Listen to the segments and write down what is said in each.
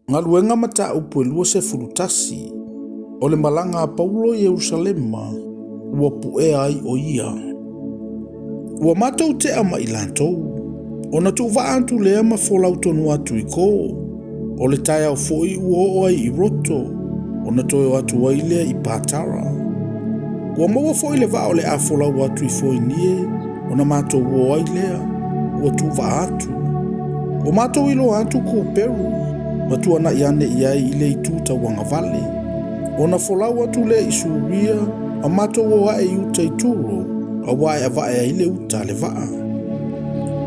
Galuega Mataupu e 21, o le malaga a Paulo i Ierusalema, ua puea ai o ia. Ua matou tea ma i latou, ona tuuvaa atu lea ma folau tonu atu i Ko. O le taeao foi ua oo ai i Roto, ona toe o atu ai lea i Patara. Ua maua foi le vaa o le a folau atu i Foenie, ona matou o ai lea, ua tuuvaa atu. Ua matou iloa atu Kuperu, ma tuanai ane i ai i le itu tauagavale. Ona folau atu lea i Suria, ma matou o ae i uta i Turo, aua e avae ai le uta a le vaa.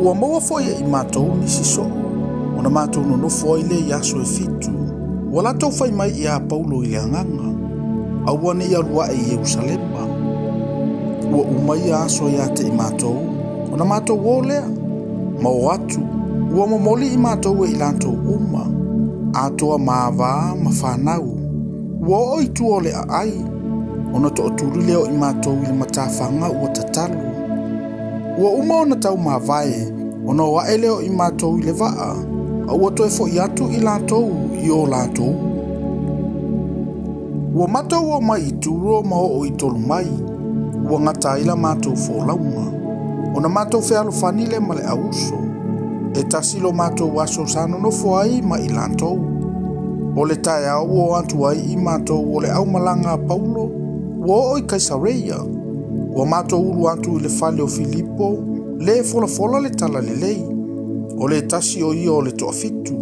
Ua maua foi e i matou nisi soo, ona matou nonofo ai lea i aso e 7. Ua latou fai mai ia Paulo i le agaga, aua ne i alu ae i Ierusalema. Ua uma ia aso ia te i matou, ona matou o lea, ma o atu, ua momoli i matou e i latou uma, atoa ma ava ma fanau. Ua oo i tua o le aai, ona tootuli lea o i matou i le matafaga ua tatalo. Ua uma ona tau mavae, ona o ae lea o i matou i le vaa, a ua toe foi atu i latou i o latou. Ua matou o mai i Turo ma oo i Tolomai, ua gata ai la matou folauga. Ona matou fealofani lea ma le auuso. E tasi lo matou aso sa nonofo ai ma i latou. O le taeao ua o atu ai i matou o le aumalaga a Paulo, ua oo i Kaisareia. Ua matou ulu atu i le fale o Filipo, le folafola le tala lelei. O le tasi o ia o le toafitu,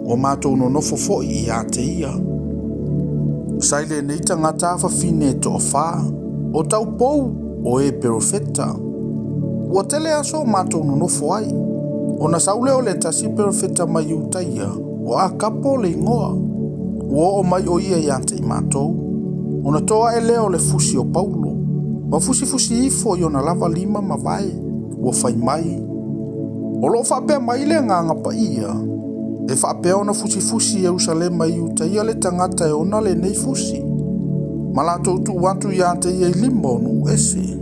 ua matou nonofo foi ia te ia. Sa i lenei tagata afafine e toafa, o taupou o e perofeta. Ua tele aso o matou nonofo ai, ona sau lea o le tasi perofeta mai Iutaia, o Akapo le igoa. Ua oo mai o ia ia te i matou, ona toa ae lea o le fusi o Paulo, ma fusifusi ifo i ona lava lima ma vae, ua fai mai, o loo faapea mai le agaga paia, e faapea ona fusifusi i Ierusalema i Iutaia le tagata e ona lenei fusi, ma latou tuu atu ia te ia i lima o nuu ese.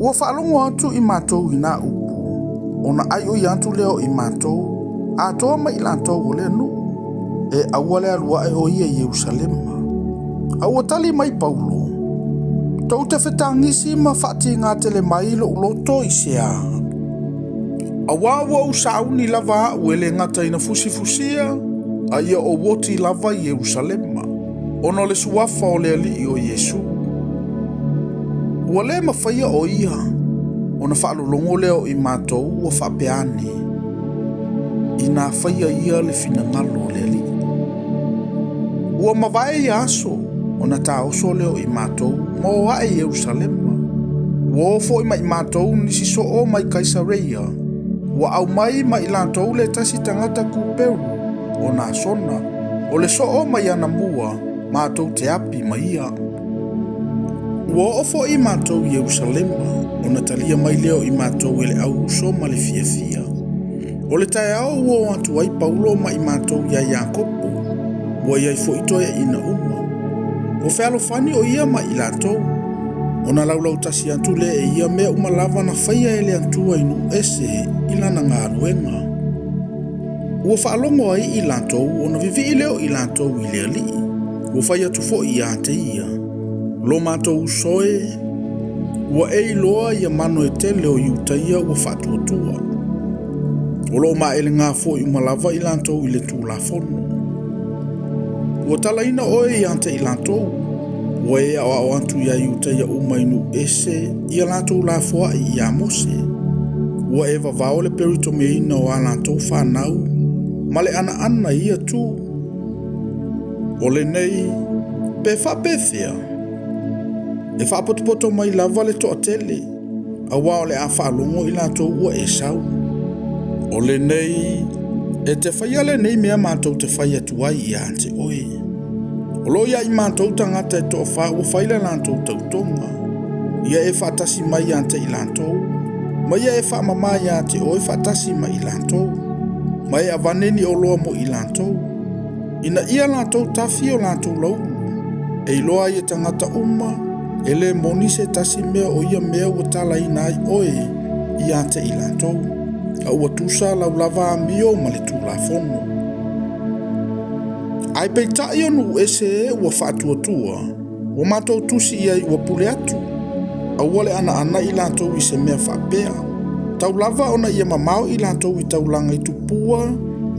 Ua faalogo atu i matou i nā upu, ona ai o ia atu lea o i matou, atoa mai i latou o lea nuu, e aua le alu ae o ia i Ierusalema. A ua tali mai Paulo, tou te fetagisi ma faatigā tele mai lou loto i se a. Aua ua ou sauni lava au e le gata ina fusifusia, a ia ou oti lava i Ierusalema, ona o le suafa o le Alii o Iesu. Ua le mafaia o ia, ona faalologo lea o i matou ua faapea ane, ina faia ia le finagalo o le Alii. Ua mavae ia aso, ona taoso lea o i matou, ma o ae i Ierusalema. Ua o foi mai matou nisi soo mai Kaisareia, ua au mai ma i latou le tasi tagata Kuperu, o Nasona, o le soo mai anamua, matou te api ma ia. Ua oo foi i matou i Ierusalema, ona talia mai lea o i matou e le auuso ma le fiafia. O le taeao ua o atu ai Paulo ma i matou ia Iakopo, ua iai foi toeaiina uma. Ua fealofani o ia ma i latou, ona laulautasi atu lea e ia mea uma lava na faia e le Atua i nuu ese i lana galuega. Ua faalogo ai i latou ona vivii lea o i latou i le Alii. Ua fai atu foi ia te ia, lo matou uso e, ua e iloa ia mano e tele o Iutaia ua faatuatua. O loo maelega foi uma lava i latou i le Tulafono. Ua talaina oe ia te i latou, ua e aoao atu ia Iutaia uma i nuu ese ia latou lafoai ia Mose. Ua e vavao le peritomeina o a latou whanau, ma le anaana ia tu. O lenei, pe faapefea, e faapotopoto mai lava le toatele, aua o le a faalogo i latou ua e sau. O lenei, e te faia lenei mea matou te fai atu ai ia te oe. O lo ia i matou tagata e toafa ua fai le latou tautoga. Ia e faatasi mai ia te i latou, ma ia e faamama ia te oe faatasi ma i latou, ma e avane ni oloa mo i latou. Ina ia latou tafi o latou laulu, e iloa ai e tagata uma, e le moni se tasi mea o ia mea ua talaina ai oe ia te i latou, a ua tusa lau lava amio ma le Tulafono. Ae peitai o nuu ese e ua faatuatua, ua matou tusi i ai ua pule atu. Aua le anaana i latou i se mea faapea. Tau lava ona ia mamao i latou i taulaga i tupua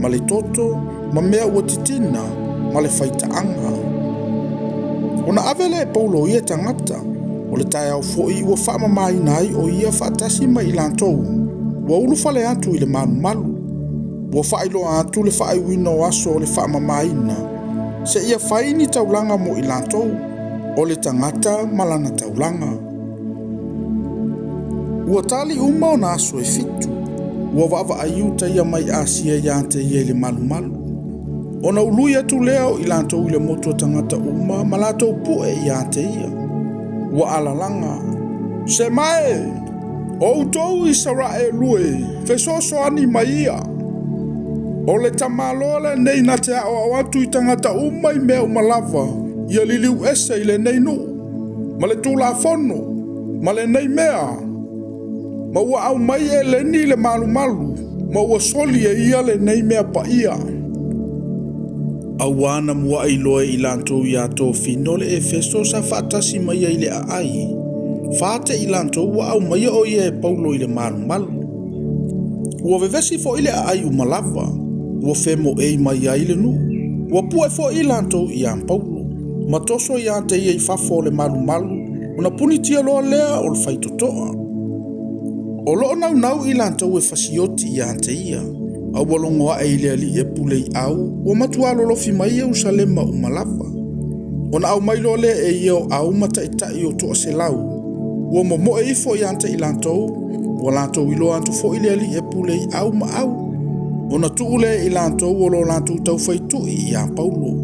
ma le toto ma mea ua titina ma le faitaaga. Ona ave lea e Paulo o ia tagata, o le taeao foi ua faamamaina ai o ia faatasi ma i latou, ua ulufale atu i le malumalu. Ua faailoa atu le faaiuina o aso o le faamamaina, seia fai ni taulaga mo i latou, o le tagata ma lana taulaga. Ua tali uma ona aso e 7, ua vaavaai uta ia mai Asia ia te ia i le malumalu. Ona ului atu lea o i latou i le motu o tagata uma ma latou pue ia te ia. Ua alalaga, Semae, o outou Isaraelu e, fesoasoani mai ia. O le tamaloa lenei na te aoao atu i tagata uma i mea uma lava, ia liliu ese i lenei nuu, ma le tulafono, ma lenei mea. Ma ua aumai Eleni i le malumalu, ma ua soli e ia lenei mea paia. Auā na mua'i loa e i latou iā Tofino le Efeso sa faatasi mai ai i le aai, fate i latou ua aumaia o ia e Paulo i le malumalu. Ua vevesi foi le aai uma lava, ua femoei mai ai le nuu. Ua pue foi i latou iā Paulo, ma toso ia te ia i fafo o le malumalu, ona punitia loa lea o le faitotoa. O loo naunau i latou e fasioti ia te ia, a ua logo ae i le alii e pule i au, ua matua lolofi mai Ierusalema uma lava. Ona aumai loa lea e ia o au ma taitai o toaselau, ua momoe ifo ia te i latou, ua latou iloa atu foi le alii e pule i au ma au. Ona tuu lea i latou o lo latou taufaitui iā Paulo.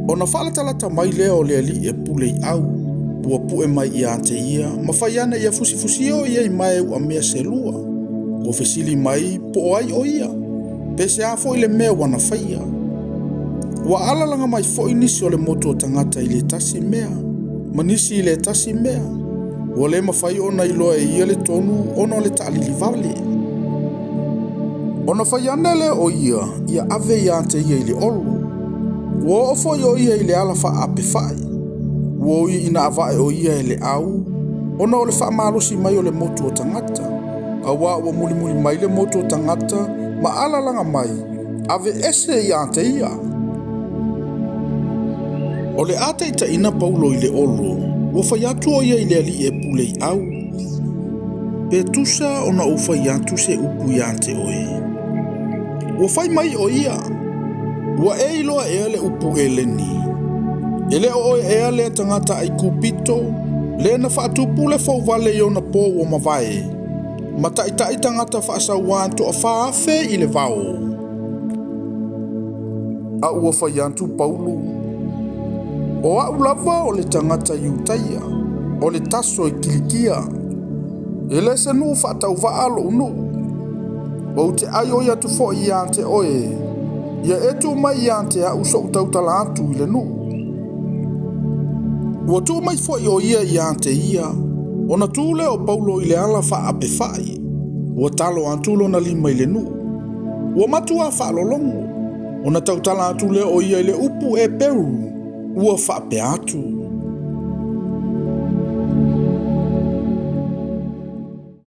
Ona faalatalata mai lea o le alii e pule i au, ua pue mai ia te ia, ma fai ane ia fusifusia o ia i mae uamea se lua. Ua fesili mai po o ai o ia, pe se a foi le mea ua na faia. Ua alalaga mai foi nisi o le motu o tagata i le tasi mea, ma nisi i le tasi mea. Ua le mafai ona iloa e ia le tonu ona o le taalili vale. Ona fai ane lea o ia, ia ave ia te ia i le olo. Ua oo foi o ia i le ala faaapefai. Ua ui ina avae o ia e le au, ona o le faamalosi mai o le motu o tagata. Auā ua mulimuli mai le motu o tagata ma alalaga mai, ave ese ia te ia. O le a taitaiina Paulo i le olo, ua fai atu o ia i le alii e pule i au. Pe tusa ona ou fai atu se upu ia te oe. Ua fai mai o ia, ua e iloa ea le upu Eleni. E le o oe ea lea tagata Aikupito, lea na faatupu le fouvale i ona po ua mavae, ma taitai tagata faasauā 4,000 i le vao. A ua fai atu Paulo, o au lava o le tagata Iutaia, o le taso i Kilikia. E le se nuu faatauvaa lou nuu. Ou te aioi atu foi ia te oe, ia e tuu mai ia te au so'u tautala atu i le nuu. Ua tuu mai foi o ia ia te ia, ona tu lea o Paulo i le ala faaapefai. Ua talo atu lona lima i le nuu. Ua matua faalologo, ona tautala atu lea o ia i le upu Eperu, ua faapea atu.